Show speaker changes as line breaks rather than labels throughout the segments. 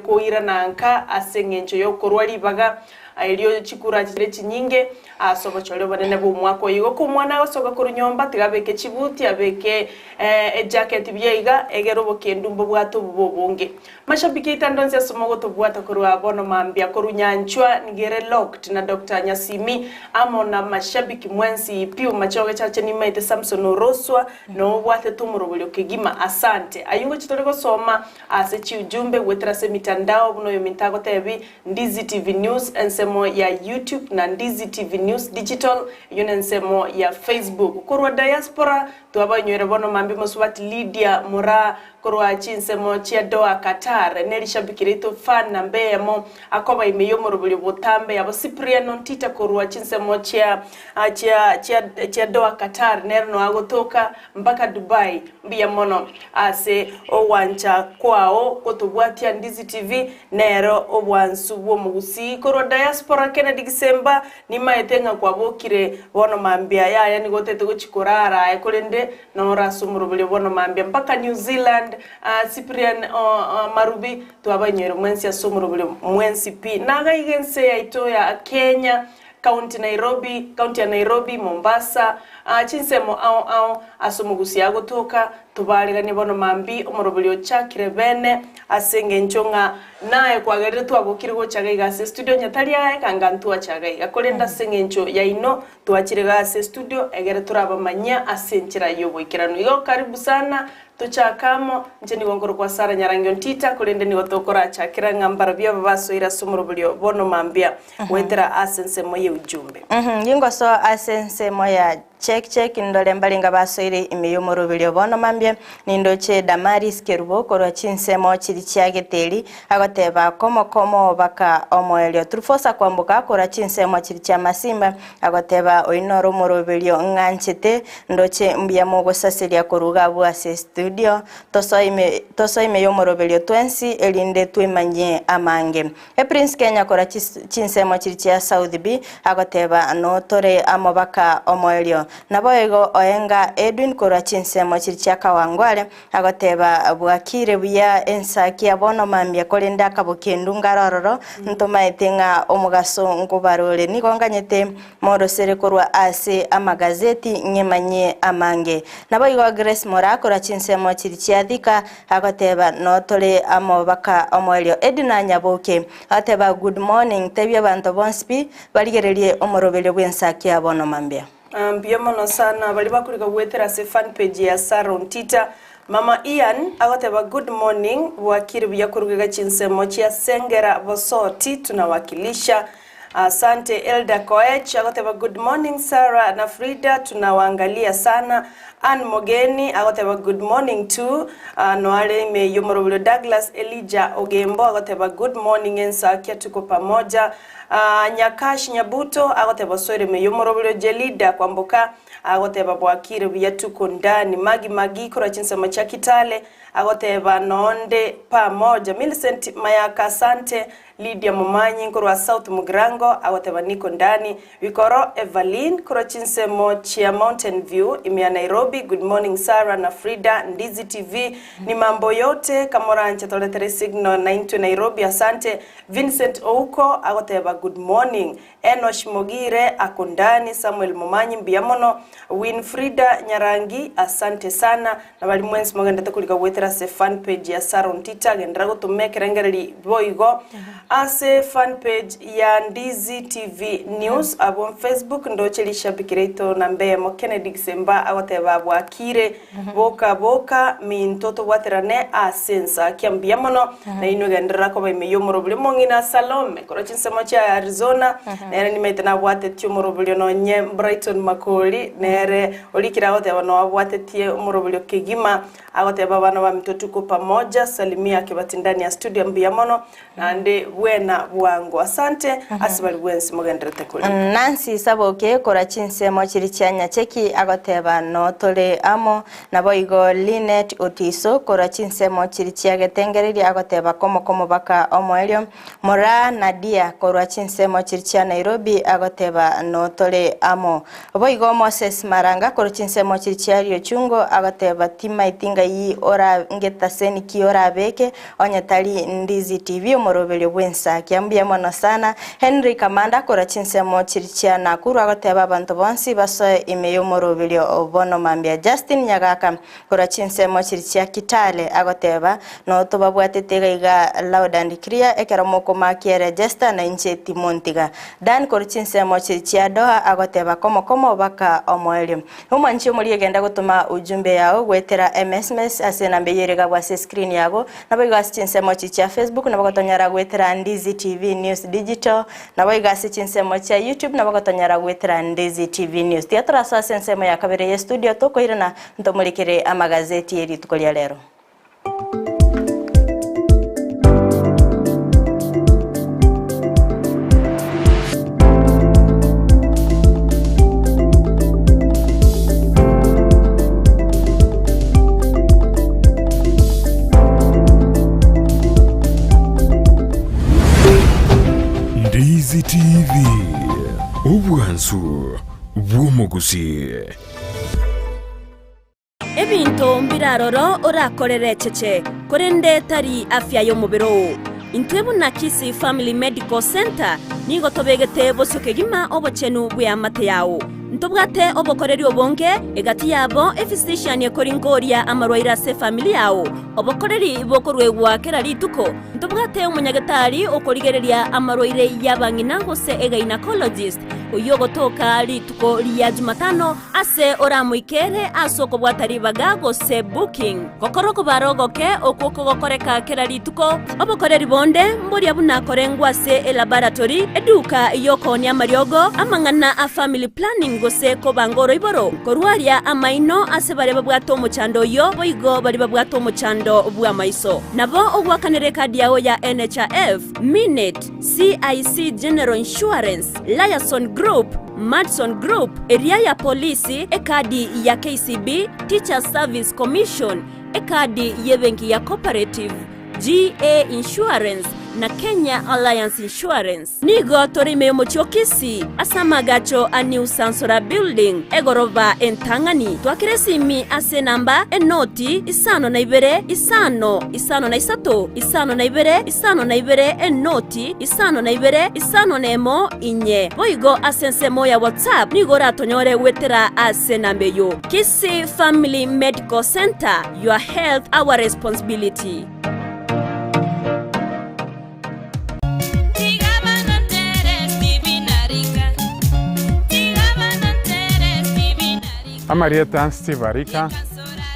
koirana nka ase engencho y'okorua ribaga erio chikura chire chinyinge ase obochori obonene bw'omwaka oyo. Igo komwana agosoka korwa nyomba tiga abeke chibuti, abeke ejaketi buya iga egere obokendu mbobwate obobe obonge. Mashabiki aito ande onsi ase omogotobwata korwa bono mambia korwa Nyanchwa nigo ere locked na Doctor Nyasimi amo na mashabiki mwensi pi machoge chache nimaete Samson Oroswa nobwatete omoroberio kegima asante. Ayio ngochi tore gosoma ase chiujumbe goetera ase emitandao buna oyominto agotebi Ndizi TV News ensemo ya YouTube na Ndizi TV News Digital eyio nensemo ya Facebook. Korwa diaspora twabainyoire bono mambia mosubati Lydia Moraa Korwa chinsemo chia Doha, Qatar, ne rishabiki riaito fan namba eyemo akoba ime y'omoroberio botambe yabo Cypriano Ntita korwa chinsemo chia chia chia chia Doha, Qatar, nere noa agotoka mpaka Dubai. Mbuya mono ase ogwancha kwao gotobwatia Ndizi TV nere obwansu bw'omogusii korwa Diaspora Kennedy Gisemba nimaete ng'a kwabokire bono mambia yaya nigo otete gochi korara aye korende Noro ase omoroberio bono mambia mpaka New Zealand, Cyprian Marubi, twabainyoire mwensi ase omoroberio mwensi pi. Nagaiga ense yaito ya Kenya, county Nairobi, county ya Nairobi, Mombasa, chinsemo ao ao ase omogusi agotoka, tobareganie bono mambi omoroberio ochakire bene ase engencho ng'a Naye kwagerire twabokire gocha iga iga ase estudio onye tari aye kanga ntwacha iga iga korende ase eng'encho yaino twachire iga ase estudio egere torabamanyia ase enchera y'oboikeranu. Igo karibu sana tochake amo, inche nigo nkorokwa Sarah Nyarangi Ontita korende nigo tokorachakera ng'a mbarabio aba basoire ase omoroberio bono mambia goetera ase ensemo y'eujumbe.
Gingosoa ase ensemo ya Check check ndore mbarenga basoire ime y'omoroberio bono mambia nindoche Damaris Kerubo korwa chinsemo chiri chia Geteri agoteba komo komo baka omoerio Trufosa Kwamboka korwa chinsemo chiri chia Masimba agoteba oyio noro omoroberio ng'anchete ndoche mbuya mogosaseria korwa iga abwo ase studio tosoe ime tosoe ime y'omoroberio twensi erinde twemanyie amange Eprince Kenya korwa chinsemo chiria chia South B agoteba notore amo baka omoerio. Naboigo Oenga Edwin korwa chinsemo chiria chia Kawangware agoteba bwakire buya ensakia bono mambia korende akabokendu nkare ororo ntomaete ng'a omogaso nkobarore. Nigo nganyete morosere korwa ase amagazeti ng'emanyie amange. Naboigo Grace Moraa korwa chinsemo chiria chia Thika Agoteba, Notore amo baka omoerio. Edna Nyaboke agoteba, Good morning, tebia abanto bonsi pi barigererie omoroberio bw'ensakia bono mambia.
Mbuya mono sana baria bakorika goetera ase fan page ya Sarah Ontita. Mama Ian agoteba good morning bwakire buya korugega chinsemo chia Sengera Bosoti tunawakilisha. Asante Elder Koech agoteba good morning Sarah na Frida tunawaangalia sana. Ann Mogeni agoteba good morning too. Uh, noare ime yomoroberio Douglas Elijah Ogembo agoteba good morning ensakia tuko pamoja. Uh, Nyakash Nyabuto agoteba osoire ime yomoroberio Jelida Kwamboka agoteba bwakire buya tuko ndani. Magi Magi korwa chinsemo chia Kitale agoteba nonde pamoja. Millicent Mayaka asante. Lydia Momanyi nkorwa South Mugirango agoteba niko ndani Bikoro Evaline korwa chinsemo chia Mountain View ime ya Nairobi good morning Sarah na Frida Ndizi TV ni mambo yote kamoranche toretere signal naintwe Nairobi asante Vincent Ouko agoteba good morning Enosh Mogire ako ndani Samuel Momanyi mbuya mono Winfrida Nyarangi asante sana Na baria mwensi mogenderete korika goetera ase fan page ya Sarah Ontita, genderera gotoma ekerengereri boigo ase fan page ya Ndizi TV News abwo Facebook ndoche rishabiki riaito namba eyemo Kennedy Gisemba agoteba bwakire boka boka minto tobwaterane ase ensakia mbuya mono na inwe genderera koba ime y'omoroberio omong'ina Salome korwa chinsemo chia Arizona nere nimaete nabwatetie omoroberio nonye Brighton Makori nere Orikire agoteba noabwatetie omoroberio kegima, agoteba abana baminto tuko pamoja, salimia Kibati ndani ya studio mbuya mono naende bwena bwango asante ase bari bwensi mogenderete korika.
Nancy Saboke korwa chinsemo chiria chia Nyacheki agoteba notore. notore amo, naboigo Linet Otiso korwa chinsemo chiria chia Getengereria agoteba komo komobaka omoerio, Moraa Nadia korwa chinsemo chiria chia Nairobi agoteba notore amo. Boigo Moses Maranga korwa chinsemo chiria chia Riochungo agoteba timaeti ngai ora ngetaseni ki orabeke onye tari Ndizi TV omoroberio bw'ensakia. Mbuya mono sana. Henry Kamanda korwa chinsemo chiria chia Nakuru agoteba abanto bonsi basoe ime y'omoroberio bono mambia. Justin Nyagaka Korwa chinsemo chiria chia Kitale agoteba, Noo tobabwatete iga iga loud and clear ekero mokomakia eregister na inche timontiga. Dan korwa chinsemo chiria chia Doha agoteba komo komo baka omoerio. Omwanchi omoria egenda gotoma ujumbe yao goetera msms ase enamba eyio ere gabwo ase escreen yago naboigo ase chinsemo chiria chia Facebook nabo gotonyora goetera Ndizi TV News Digital Naboigo ase chinsemo chia YouTube nabo gotonyora goetera Ndizi TV News. Tiga torasoe ase ensemo ya kabere ye studio tokoirana ntomorekere amagazeti ye rituko ria rero.
Ndizi TV, obwansu bw'omogusi.
Ebinto mbiraroro orakorere echeche, korende tari afya y'omobere oo. Intwe buna Kisii Family Medical Centre nigo tobegete bosio kegima obochenu bw'eamate yao. Ntobwate obokoreri obonge, egati yabo ephysician ekoringoria amarwaire ase efamiri yao, obokoreri bokoruegwa kera rituko. Ntobwate omonyagetari okorigereria amarwaire y'abang'ina gose egynecologist, oyio ogotoka rituko ria Jumatano ase oramoikere ase okobwata ribaga gose booking. Gokora okobara ogoke okwo kogokoreka kera rituko. Obokoreri bonde mboria buna korengwa ase elaboratory, eduka y'okoonia amariogo, amang'ana a family planning gose kobanga oroiboro, korwaria amaino ase baria babwate omochando oyio boigo baria babwate omochando bw'amaiso. Nabo ogoakanera ekadi yao ya NHIF, Minute, CIC General Insurance, Liason Group, Madison Group, eria ya polisi, ekadi ya KCB, Teachers Service Commission, ekadi y'ebenki ya Cooperative, GA Insurance, na Kenya Alliance Insurance. Nigo tore ime y'omochie o Kisii ase amaagacho a New Sansora Building, egoroba entang'ani. Twakera esimi ase enamba enoti isano na ibere isano isano na isato 52 52 enoti 52 51 inye. Boigo ase ensemo ya WhatsApp nigo oratonyore goetera ase enamba eyio. Kisii Family Medical Centre, your health our responsibility.
Amarieta Steve Arika,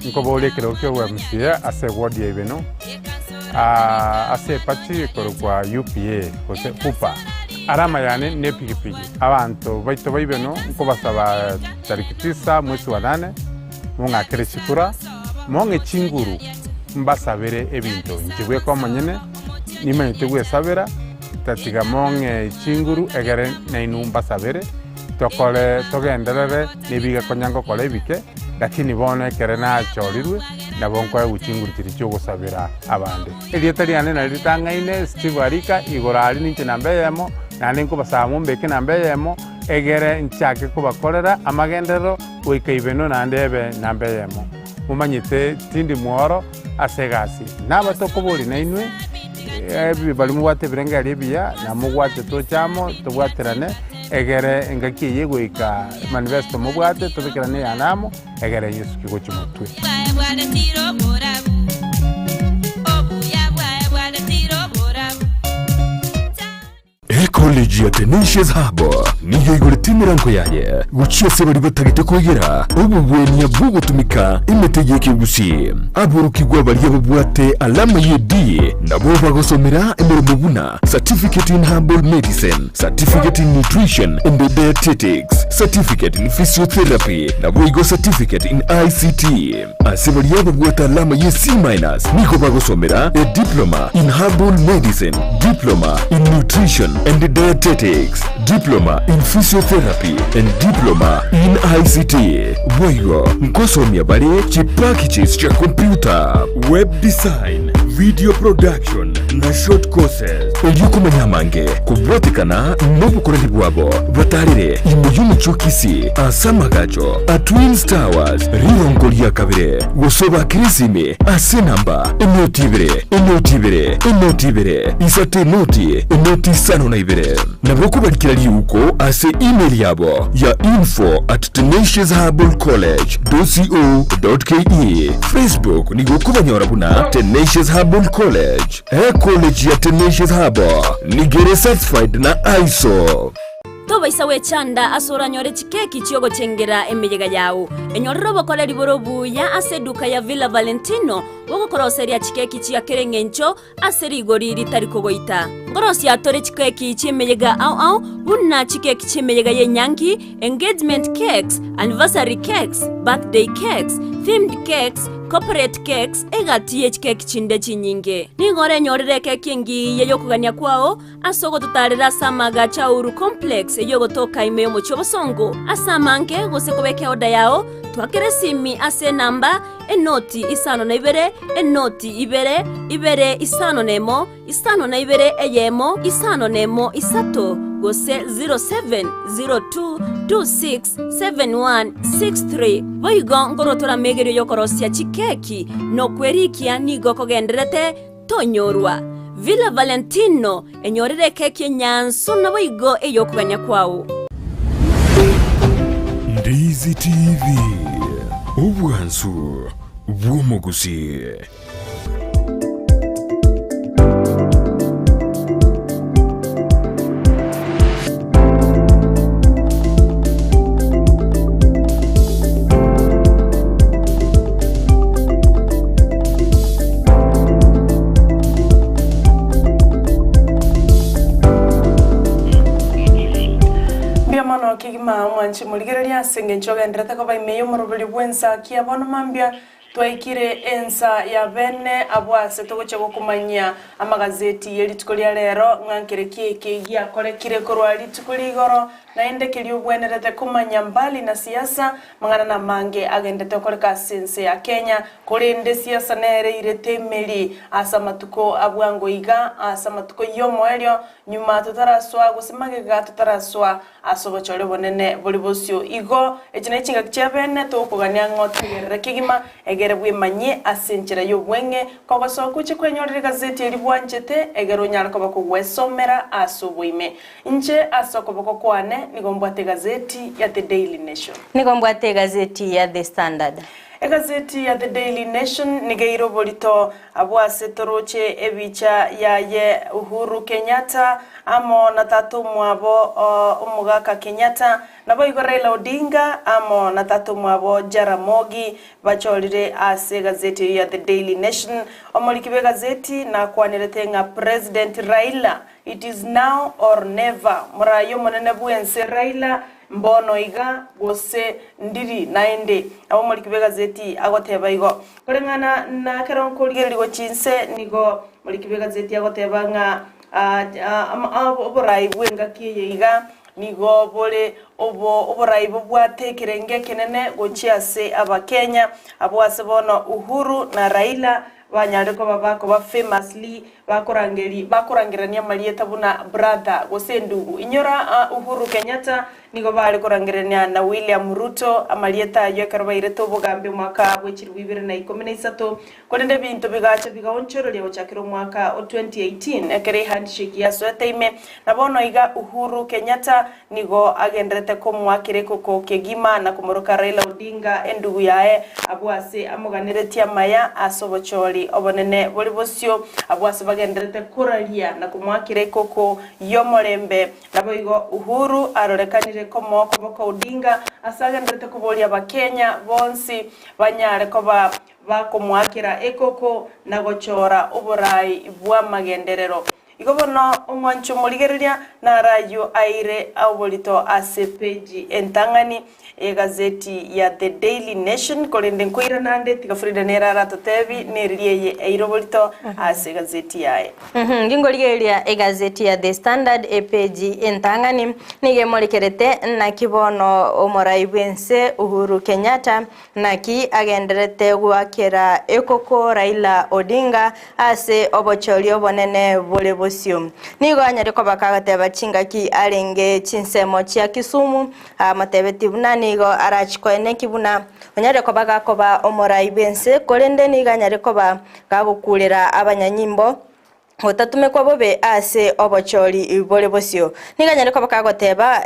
nkoboria ekerogo kia obwa-MCA ase eward ya Ibeno, ase eparty ekorokwa UPA gose UPA. Alama yane ne epigipigi. Abanto baito ba Ibeno nkobasaba tariki tisa mwezi wa nane mong'akere chikura, mong'e chinguru mbasabere ebinto inche bweka omonyene nimanyete gwesabera, tatiga mong'e chinguru egere nainwe mbasabere. Tokore togenderere nebigakonya ngokora ebike, lakini bono ekere nachorirwe, nabo nkoegwa chinguru chiria chi'ogosabera abande. Erieta riane nario ritang'aine, Steve Arika, igoro aria ninche namba eyemo, naende nkobasaba mombeke namba eyemo, egere nchake kobakorera amagenderero goika ibenwe naende ebe namba eyemo. Momanyete tindi mworo ase egasi. Nabatokoboria nainwe, baria mobwate ebirengererio ebiya, na mogwate toche amo, tobwaterane, Egere engaki eye goika manifesto mobwate tobekerane eyane amo, egere Yesu gochia motwe.
Ecollege ya Tenacious Hub nigo eigorete emerango yaye gochia ase baria batagete koegera obobwania bw'ogotumika emete y'ekegusii. Aborokigwa baria babwate alama ye D nabo bagosomera emeremo buna Certificate in Herbal Medicine, Certificate in Nutrition and Dietetics, Certificate in Physiotherapy, naboigo Certificate in ICT. Ase baria babwate alama ye C minus nigo bagosomera a Diploma in Herbal Medicine, Diploma in Nutrition and. Dietetics, Diploma in Physiotherapy and Diploma in ICT. Boigo nkosomia bare chipackages chia computer, web design, video production na short courses. Erio komanya amange kobwatekana nobokoreri bwabo, batarere ime y'omochie o Kisii ase amagacho a Twins Towers rirongo ria kabere, gose obakere esimi ase enamba enoti ibere enoti ibere enoti ibere isato enoti enoti isano na ibere. Nabo okobarikera riuko ase email yabo ya info at tenaciousherbalcollege dot co dot ke. Facebook nigo okobanyora buna Tenacious Herbal College. Ecollege ya Tenacious Herbal nigo ere certified na ISO.
Tobaisa gwechanda ase oranyore chikeki chi'ogochengera emeyega yao. Enyorere obokoreri bore obuya ase eduka ya Villa Valentino bogokoroseria chikeki chia kera engencho ase rigori ritari kogoita. Nkorosia tore chikeki chi'emeyega ao ao buna chikeki chi'emeyega y'enyangi, engagement cakes, anniversary cakes, birthday cakes, themed cakes, corporate cakes, egati ye chikeki chinde chinyinge. Nigo orenyorere ekeki engiya y'okogania kwao Ase ogototaarera ase amaagacho a Uhuru Complex eyio ogotoka ime y'omochie obosongo ase amange gose kobeka eoda yao, twakere esimi ase enamba, enoti isano na ibere, enoti ibere, ibere isano na emo, isano na ibere eyemo, isano na emo isato, gose 0702267163. Boigo nkorwa tore amegerio y'okorosia chikeki na okwerikia nigo kogendererete Tonyorwa. Villa Valentino, enyorere ekeki enyansu naboigo ey'okogania kwao.
Ndizi TV, obwansu bw'omogusii.
Mbuya mono kegima omwanchi morigereria ase engencho ogenderete koba ime y'omoroberi bw'ensa kia bono mambia Twaikire ensa ya bene abwo ase togochia gokumanyia amagazeti ye rituko ria rero, ng'a nkereki eke giakorekire korwa rituko rigoro, naende keria obwenerete komanya mbali na siasa, mang'ana namange agendete okoreka ase ense ya Kenya, korende siasa nere eirete emeri ase amatuko a bwango iga, ase amatuko y'omoerio, nyuma totarasoa gose magega totarasoa Ase obochore obonene bore bosio. Igo, echi ne chingaki chia bene togokogania ng'a otegerere kegima, egere bwemanyie ase enchera y'obweng'e, kogosoka oche kwenyorera egazeti eria bwanchete, egere onyare koba kogwesomera ase oboime. Inche ase okoboko kwane nigo mbwate egazeti ya The Daily Nation.
Nigo mbwate egazeti ya The Standard.
Egazeti ya The Daily Nation nigo eire oborito Abwo ase toroche ebicha yaye Uhuru Kenyatta amo na tata omwabo omogaka Kenyatta, naboigo Raila Odinga amo na tata omwabo Jaramogi bachorire ase egazeti eyio ya The Daily Nation. Omoriki bw'egazeti nakwanerete ng'a President Raila It is now or never, Moraia omonene bw'ense Raila mbono iga gose ndiri naende. Nabo omoriki bw'egazeti agoteba igo. Koreng'ana na ekero nkorigereria gochia inse nigo omoriki bw'egazeti agoteba ng'a oborai bw'engaki eye iga nigo bore obo oborai bobwate ekerengo ekenene gochia ase abakenya abwo ase bono Uhuru na Raila Banyare koba bakoba famously bakorangeri bakorangerania amarieta buna brother gose endugu. Inyora Uhuru Kenyatta nigo bare korangerania na William Ruto amarieta ayio ekero bairete obogambi omwaka bwe chilifu ibere na ikomi na isato. Korende ebinto bigacha bigaonchoreria gochakera omwaka o 2018 ekero ehandshake yasoete ime. Na bono iga Uhuru Kenyatta Nigo agenderete komoakera ekoko kegima na komoroka Raila Odinga endugu yaye abwo ase amoganeretie amaya ase obochori obonene bore bosio, abwo ase bagenderete koraria na komoakera ekoko y'omorembe. Naboigo Uhuru arorekanire komoa okoboko Odinga ase agenderete koboria Abakenya bonsi banyare koba bakomoakera ekoko na gochora oborai bw'amagenderero. Igo bono omwancho omorigereria naro ayio aire oborito ase epeji entang'ani y'egazeti ya The Daily Nation, korende nkoirana ande tiga Frida nere aratotebi neriri eye eire oborito ase egazeti yaye.
Ngingorigereria egazeti ya The Standard epeji entang'ani nigo emorekerete naki bono omorai bw'ense Uhuru Kenyatta Naki agendererete goakera ekoko Raila Odinga ase obochori obonene bore bosio. Nigo anyare koba kagateba chingaki arenge chinsemo chia Kisumu, amotebetie buna nigo arachikoeneki buna onyare koba gakoba omorai bw'ense korende nigo anyare koba gagokurera abanyanyimbo Gotatumekwa bobe ase obochori bore bosio. Nigo anyare koba kagoteba,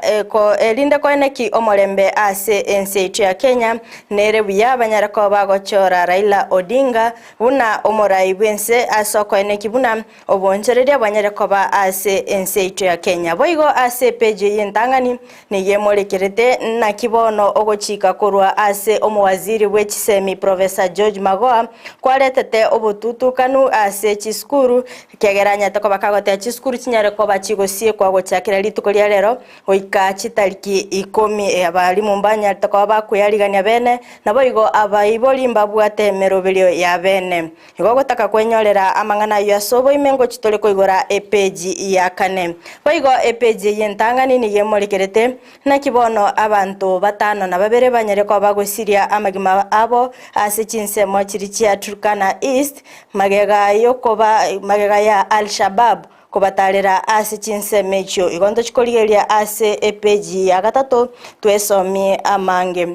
Erinde koeneki omorembe ase ense yaito ya Kenya, nere buya banyare koba bagochora Raila Odinga buna omorai bw'ense ase okoeneki buna obonchoreria bwanyare koba ase ense yaito ya Kenya. Boigo ase epeji eye entang'ani nigo emorekerete naki bono ogochika korwa ase omowaziri bwe chisemi Professor George Magoha kwaretete obotutukanu ase chisukuru ekiagera anyarete koba kagoteba chisukuru chinyare koba chigosiekwa gochakera rituko ria rero goika chitariki ikomi abalimu mbanyarete koba bakweyarigania bene naboigo abaibori mbabwate emeroberio ya bene. Igo ogotaka kwenyorera amang'ana ayio ase oboime ngochia tore koigora epeji ya kane. Boigo epeji eye entang'ani nigo emorekerete, naki bono abanto batano na babere banyare koba bagosiria amagima abo ase chinsemo chiria chia Turkana East magega yokoba magega ya Al-Shabaab kobatarera ase chinsemo echio. Igo ntochia korigereria ase epeji ya gatato twesomie amange.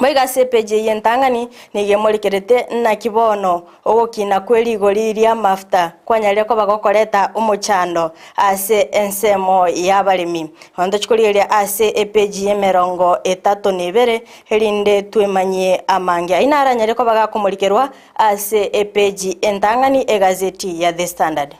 Boigo ase epeji eye entang'ani nigo emorekerete naki bono ogokina kwe rigori ri'amafuta kwanyarire koba gokoreta omochando ase ensemo y'abaremi. Bono tochie korigereria ase epeji y'emerongo etato na ebere erinde twemanyie amange. Ayio naranyare koba gakomorikerwa ase epeji entang'ani egazeti ya The Standard.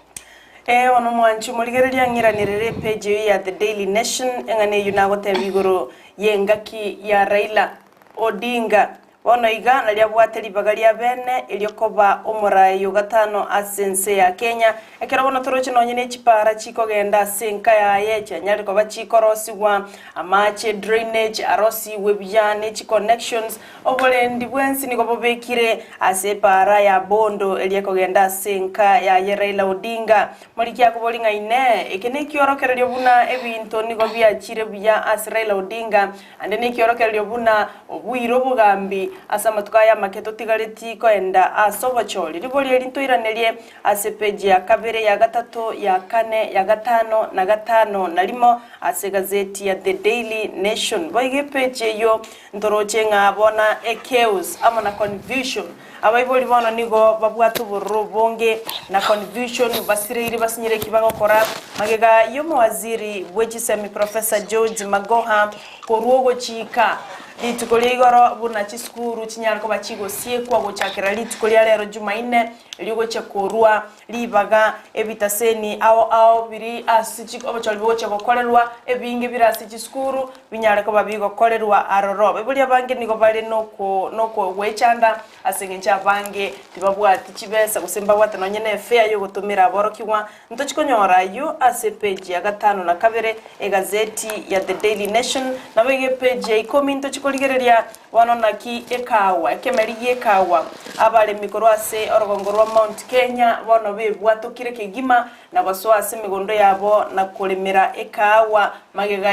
Ee, bono mwanche morigereria ng'iranерere epeji eyio ya The Daily Nation, eng'ana eyio nagoteba igoro y'engaki ya Raila Odinga. Bono iga nario abwate ribaga ria bene erio koba omorai o gatano ase ense ya Kenya. Ekero bono toroche nonye ne chipara chikogenda ase enka yaye chianyare koba chikorosigwa, amache, drainage arosigwe buya ne chiconnections, Oborendi bwensi nigo bobekire ase epaara ya Bondo eria ekogenda ase enka yaye Raila Odinga. Morikia akobori ng'a Inee, eke nekiorokererio buna ebinto nigo biachire buya ase Raila Odinga, ande nekiorokererio buna obuire obogambi ase amatuko aya amake totigareti koenda ase obochori? Ribori eri ntoiranerie ase epeji ya kabere, ya gatato, ya kane, ya gatano na gatano na rimo ase egazeti ya The Daily Nation. Boigo epeji eyio Ntoroche ng'a bona echaos amo na confusion. Abaibori bono nigo babwate obororo obonge na confusion basireire basinyire eki bagokora. Magega y'omowaziri bwe chisemi Professor George Magoha korwa ogochika rituko ria igoro buna chisukuru chinyare koba chigosiekwa gochakera rituko ria rero Jumaine erio gochia korwa ribaga ebitaseni ao ao biri ase obochori bogochia gokorerwa, ebinge bire ase chisukuru binyare koba bigokorerwa aroro. Abaibori abange nigo bare nokogwechanda ase engencho abange tibabwati chibesa gose mbabwate nonye na efare yogotomera aborokigwa. Ntochi konyora ayio ase epeji ya gatano na kabere egazeti ya The Daily Nation, naboigo epeji ya ikomi ntochi korigereria Bono naki ekaagwa, ekemeri gi'ekaagwa, abaremi korwa ase orogongo rwa Mount Kenya bono bebwatokire kegima na gosoa ase emegondo yabo na koremera ekaagwa magega.